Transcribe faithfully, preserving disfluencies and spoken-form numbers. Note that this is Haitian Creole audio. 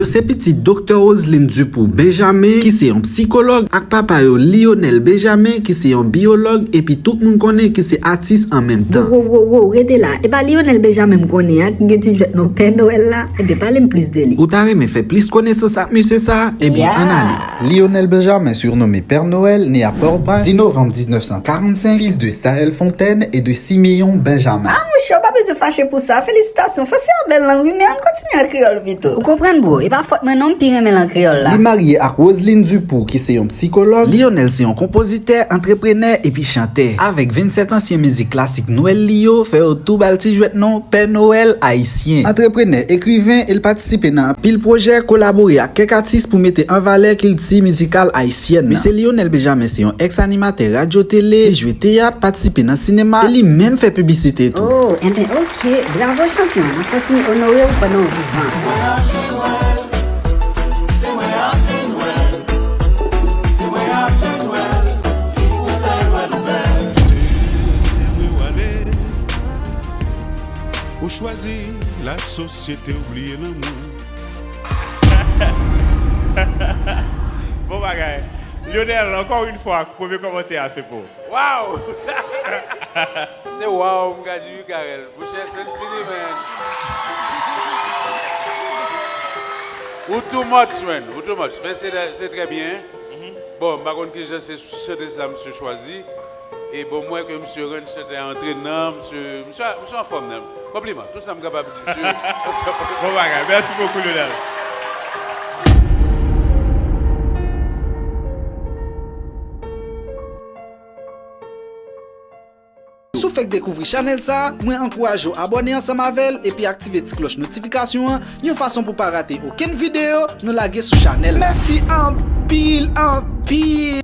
Yo se pitit Doktè Roseline Dupoux Benjamin, ki se yon psikològ, ak papa yo Lionel Benjamin, ki se yon biyològ, epi tout moun konnen ki se atis an menm tan. Wo, wo, wo, wo, rete la. E pa Lionel Benjamin m konnen an, ki gen ti jwèt non Pè Noël la? Ebyen, pale m plis de li. Ou ta renmen fè plis konesans ak mesye sa a? Ebyen, ann ale. Lionel Benjamin, surnommé Père Noël, né à Port-au-Prince, dix novembre dix-neuf cent quarante-cinq, fils de Staël Fontaine et de Siméon Benjamin. Ah, mouche, ou pa bezwen fache pou sa. Felisitasyon. Franse an bèl lang, wi, men ann kontinye an kreyòl pito. Ou konprann, bro? E pa fòt mwen non, m pi renmen l an kreyòl la. Li marye ak Roseline Dupoux, ki se yon psikològ. Lionel se yon konpozitè, antreprenè epi chantè. Avèk vennsèt ansyen mizik klasik Nwèl li yo, fè yo tou ba l ti jwèt non Pè Noël Ayisyen. Antreprenè, ekriven, e l patisipe nan anpil pwojè, kolabore ak kèk atis pou mete an valè kilti mizikal ayisyèn nan. Mesye Lionel Benjamin se yon èks animatè radyo tele, li jwe teyat, patisipe nan sinema, e li menm fè piblisite tou. Oh, enben, oke. Bravo, chanpyon. N ap kontinye onore w pandan w vivan. Ou chwazi la sosyete, ou bliye lanmou. Bon bagay. Lionel, encore une fois, premye kòmantè a se pou ou. Wow! Se wow, m ka di wi, Carel. Mouche, Sensini, man. Ou too much, man. Ou too much. Men se, se trè byen. Bon, m pa konn kijan se chante sa misye chwazi. E bon, m wè ke misye rann chante a antrenan, misye, misye, misye anfòm nan. Konpliman, tout sa m kapab di misye. Bon bagay, mèsi bokou, Lionel. Si w fèk dekouvri chanèl sa a, mwen ankouraje w abòne ansanm avè l epi aktive ti klòch notifikasyon an yon fason pou w pa rate okenn videyo nou lage sou chanèl la. Mèsi anpil, anpil!